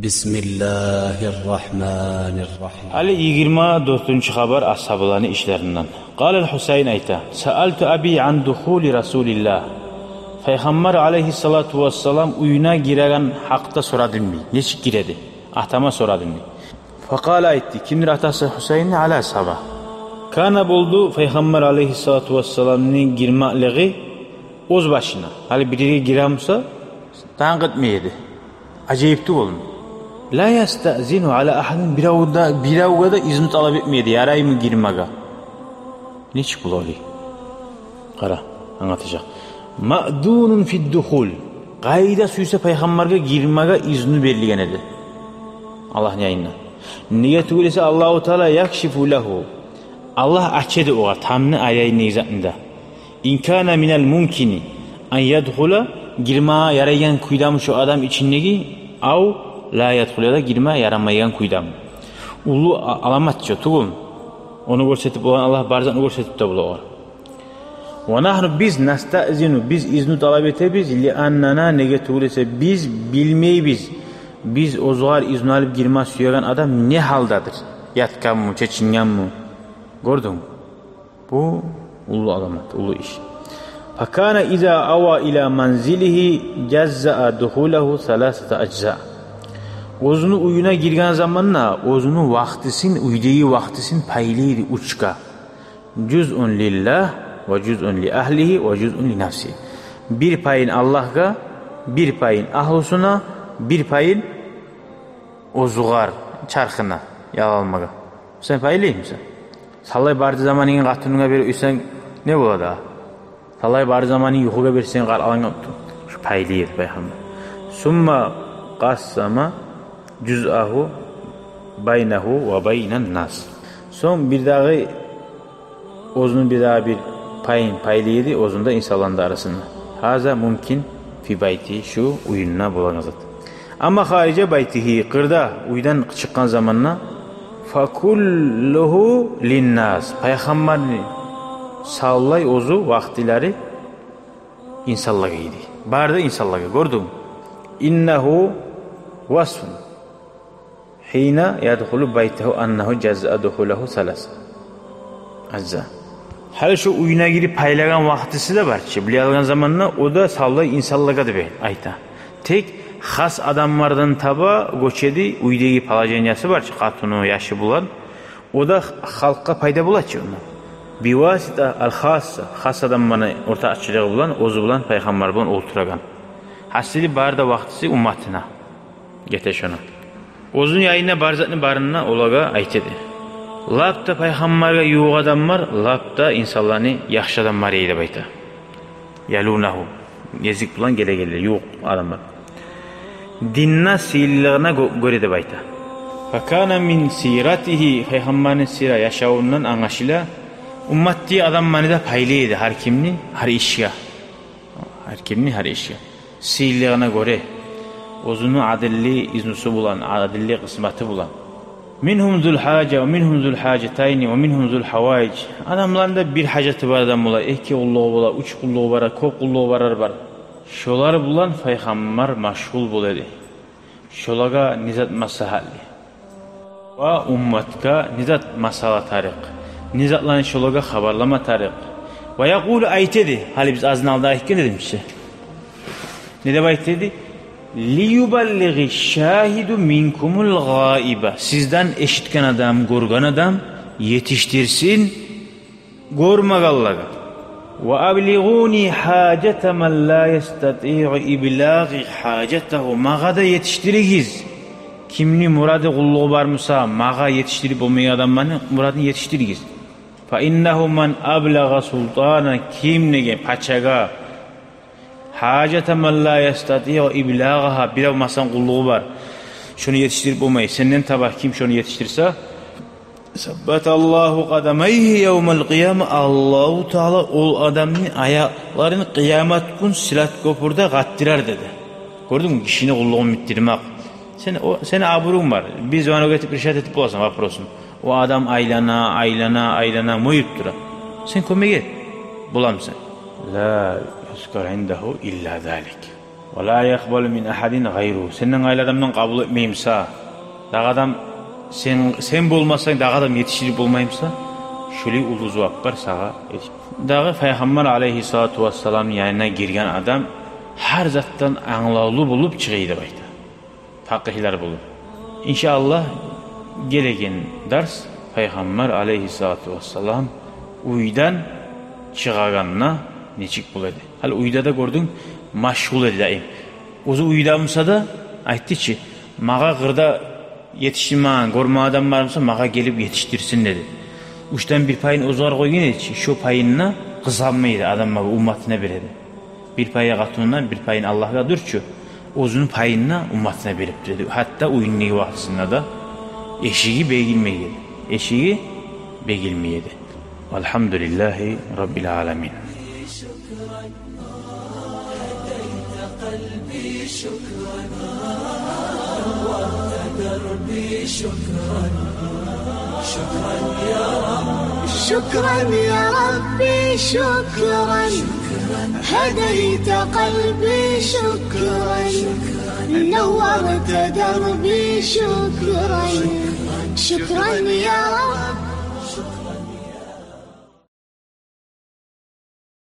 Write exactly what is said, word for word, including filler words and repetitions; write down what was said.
بسم الله الرحمن الرحيم. Гьали йигирма дёртюнчю хабар асгьабаланы ишлеринден. Къала ал-Гьусайн, айта: سألت أبي عن دخول رسول الله. Пайхаммар алайгьиссалату вассалам уьюне гиреген гьакъда сорадым дей. Нечик гире эди? Атама сорадым дей. فقال, айтды, кимдир атасы Гьусайнны, على سبع. Кана, болду Пайхаммар алайгьиссалату вассаламны гирмеклиги оьз башына. Гьали бир ерге гире буса, танкъ этмей эди. Ажайып тюгюл мю? لا يستأذن على أحد, биревде, биревге де изну талап этмей эди, ярайму гирмеге. Нечик бола олай? Къара, англатажакъ. مأذون في الدخول. Къайда сюйсе Пайхаммаргъа гирмеге изну берилген эди Аллагьны янындан. Неге тюгюл эсе, Аллагьу Таала يكشف له. Аллагь ача эди огъар, тамны, аягъын, не затны да. إن كان من الممكن أن يدخل, гирме ярайгъан кюйдеми шо адам ичиндеги, أو لا يدخل, яда гирме ярамайгъан кюйдеми. Уллу а-, аламат чы тюгюл. Ону гёрсетип болгъан Аллагь бар затны гёрсетип де бола огъар. ونحن, биз, نستأذن, биз изну талап этебиз, لأننا, неге тюгюл эсе биз билмейбиз, биз оьзюгер изну алып гирме сюеген адам не гьалдадыр? Ятгъанмы, чечингенми? Гёрдюнгмю? Бу уллу аламат, уллу иш. فكان إذا أوى إلى منزله جزأ دخوله ثلاثة أجزاء. Оьзюню уьюне гирген заманда оьзюню вакътисин, уьйдеги вакътисин пайлай эди уьчге. جزء لله وجزء لأهله وجزء لنفسه. Бир пайын Аллагьгъа, бир пайын агьлюсюне, бир пайын оьзюгер, чархына, ялалмагъа. Сен пайлаймысан? Саллай бары заманынгны къатынынга берип къойсанг, не бола дагъы? Саллай бары заманынгны юхугъа берсенг, къаралангъа, шо пайлай эди Пайхаммар. ثم قسم جزءه بينه وبين الناس. Сонг бирдагъы оьзюню бирдагъы бир пайын пайлай эди оьзюню де инсанланы да арасында. هذا ممكن في بيته, шу уьюнде болагъан зат. أما خارج بيته, къырда, уьйден чыкъгъан заманда, فكله للناس. Пайхаммарны саллай оьзю вакътилери инсанлагъа эди. Бары да инсанлагъа, гёрдюнгмю? إنه وصف حين يدخل بيته أنه جزأ دخوله ثلاثة أجزاء. Гьали шо уьюне гирип пайлагъан вакътиси де бар чы, биле алгъан заманда о да саллай инсанлагъа деп айта. Тек хас адамлардан таба гёчеди, уьйдеги положениясы бар чы, къатыны, яшы булан. О да халкъгъа пайда бола чы онда. بواسطة الخاصة, хас адамланы ортакъчылыгъы булан, оьзю булан, Пайхаммар булан олтурагъан. Гьасили, бары да вакътиси умматына гете шону. Оьзюню янына бар затны барын да олагъа айта эди. Лап да Пайхаммаргъа ювукъ адамлар, лап да инсанланы яхшы адамлар эди деп айта. يلونه, гезик булан геле-геле ювукъ адамлар. Динде сыйлылыгъына гё-, гёре деп айта. فكان من سيرته, Пайхаммарны сира, яшавундан англашыла, умматдагъы адамланы да пайлай эди гьар кимни гьар ишге. Гьар кимни гьар ишге. Сыйлылыгъына гёре, оьзюню адилли изнусу булан, адилли къысматы булан. منهم ذو الحاجة ومنهم ذو الحاجتين ومنهم ذو الحوائج. Адамланы да бир гьажаты бар адам бола, эки къуллугъу бола, уьч къуллугъу бар, кёп къуллугъу барар бар. Шолар булан Пайхаммар машгъул бола эди. Шолагъа не зат маслагьатлы, ва умматгъа не зат масъала тарыкъ, не затланы шолагъа хабарлама тарыкъ. ويقول, айта эди, гьали биз азын алда айтгъан эдик чи. Не деп айта эди? ليبلغ الشاهد منكم الغائب. Сизден эшитген адам, гёрген адам етишдирсин гёрмегенлеге. وأبلغوني حاجة من لا يستطيع إبلاغي حاجته. Магъа да етишдиригиз. Кимни мурады, къуллугъу бар буса, магъа етишдирип болмайгъан адамланы мурадын етишдиригиз. فإنه من أبلغ سلطانا, ким неге пачагъа حاجة من لا يستطيع إبلاغها, бирев масала къуллугъу бар, шону етишдирип болмай, сенден таба ким шону етишдирсе, ثبت الله قدميه يوم القيامة, Аллагьу Таала ол адамны аякъларын къыямат гюн сырат кёпюрде къатдырар деди. Гёрдюнгмю, гишини къуллугъун битдирмек. Сен, о, сени абурунг бар. Биз ону гетип решать этип боласан вопросун. О адам айлана, айлана, айлана, мюйюп тура. Сен кёмек эт. Боламысан? لا يذكر عنده إلا ذلك. Ва ла якъбалу мин агьадин гъайру. Сенден къайры адамдан къабул этмеймиса, дагъы адам, сен, сен болмасанг, дагъы адам етишдирип болмаймыса, шолай уллу зувап бар сагъа. Дагъы Пайхаммар алейгьиссалату вассаламны янына гирген адам гьар затдан англавлу болуп чыгъа эди деп айта. Факъигьлер болуп. Иншааллагь, гелеген дарс Пайхаммар алейгьиссалату вассалам уьйден чыгъагъанда нечик бола эди. Гьали уьйде де гёрдюнг, машгъул эди даим. Оьзю уьйде буса да айтды чы, магъа къырда етишдирмеген, гёрмеген адам бар буса, магъа гелип етишдирсин деди. Уьчден бир пайын оьзюне къойгъан эди чи, шо пайын да къызгъанмай эди, адамгъа, умматына бере эди. Бир пайы къатынындан, бир пайын Аллагьгъа дюр чю, оьзюню пайын да умматына берип тура эди. Гьатта уьюндеги вакътисинде де эшиги бегилмей эди. Эшиги бегилмей эди. Валгьамдулиллагьи раббил аламин. شكرا يا ربي، شكرا. هديت قلبي، شكرا. نورت دربي، شكرا. شكرا يا رب.